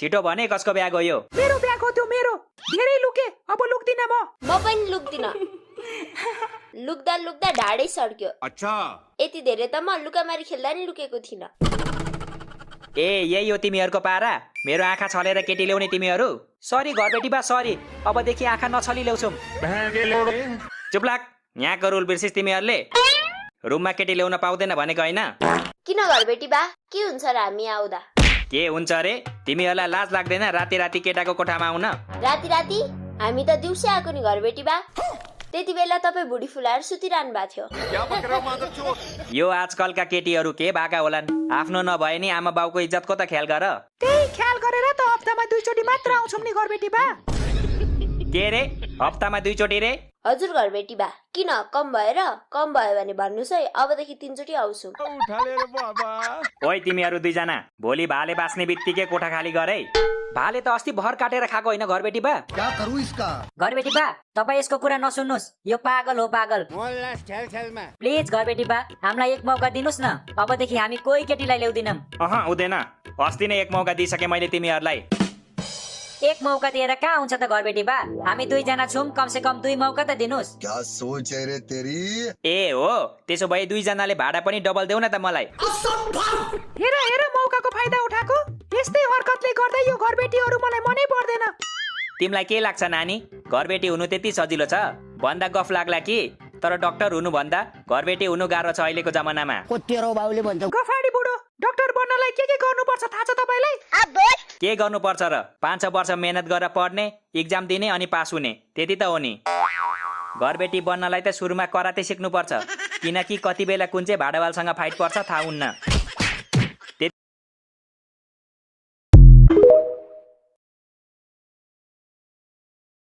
छिटो भने कसको बिहा गयो? मेरो बिहा हो त्यो मेरो। धेरै लुके, अब लुक्दिन म पनि लुक्दिन। लुक्दा लुक्दा ढाडै सड्क्यो। अच्छा यति धेरै त म लुकामारी खेल्दा नि लुकेको थिइनँ। ए यही हो तिमीहरूको पारा? मेरो आँखा छलेर केटी ल्याउने तिमीहरू? सरी घरबेटी बा सरी, अबदेखि आँखा नछली ल्याउँछौँ। चुप लाग, यहाँको रुल बिर्सिस तिमीहरूले? रुममा केटी ल्याउन पाउँदैन भनेको होइन? किन घरबेटी बा, के हुन्छ र हामी आउँदा? के हुन्छ रे? तिमीहरूलाई लाज लाग्दैन राति राति केटाको कोठामा आउन? राति राति हामी त दिउँसै आएको नि घरबेटी बा। त्यति बेला तपाईँ भुडी फुलाएर सुतिरहनु भएको थियो। यो आजकलका केटीहरू के भाका होलान्? आफ्नो नभए नि आमा बाउको इज्जतको त ख्याल गर। त्यही ख्याल गरेर त हप्तामा 2 चोटि मात्र आउँछौँ नि घरबेटी बा। के रे हप्तामा 2 चोटि रे? हजुर घरबेटी बा, किन कम भयो भने भन्नुहोस् है, अबदेखि 3 चोटि आउँछु। ओइ तिमीहरू दुईजना, भोलि भाले बाँच्ने बित्तिकै कोठा खाली गरे। भाले त अस्ति भर काटेर खाएको होइन घरबेटी बा? क्या करूं इसका? घरबेटी बा तपाईँ यसको कुरा नसुन्नुहोस्, यो पागल हो पागल। प्लिज घरबेटी बा हामीलाई एक मौका दिनुहोस् न, अबदेखि हामी कोही केटीलाई ल्याउँदिनौँ। हुँदैन, अस्ति नै एक मौका दिइसके मैले तिमीहरूलाई। एक मौका दिएर कहाँ हुन्छ त घरबेटी बा? हामी 2 जना छौँ, कम से कम 2 मौका त दिनुहोस्। क्या सोच है रे तेरी? ए हो, त्यसो भए 2 जनाले भाडा पनि डबल देऊ न त मलाई। हेर हेर मौकाको फाइदा उठाएको। यस्तै हरकतले गर्दा यो घरबेटीहरू मलाई मनै पर्दैन। तिमीलाई के लाग्छ नानी? घरबेटी हुनु त्यति सजिलो छ? भन्दा गफ लाग्ला कि? तर डाक्टर हुनु भन्दा घरबेटी हुनु गाह्रो छ अहिलेको जमानामा। गफाडी बुढो, डाक्टर बन्नलाई के गर्नुपर्छ थाहा छ तपाईलाई? के गर्नुपर्छ र? 5 वर्ष मेहनत गरेर पढ्ने, इक्जाम दिने अनि पास हुने, त्यति त हो नि। घरबेटी बन्नलाई त सुरुमा कराते सिक्नुपर्छ, किनकि कति बेला कुन चाहिँ भाडावालसँग फाइट पर्छ थाहा हुन्न।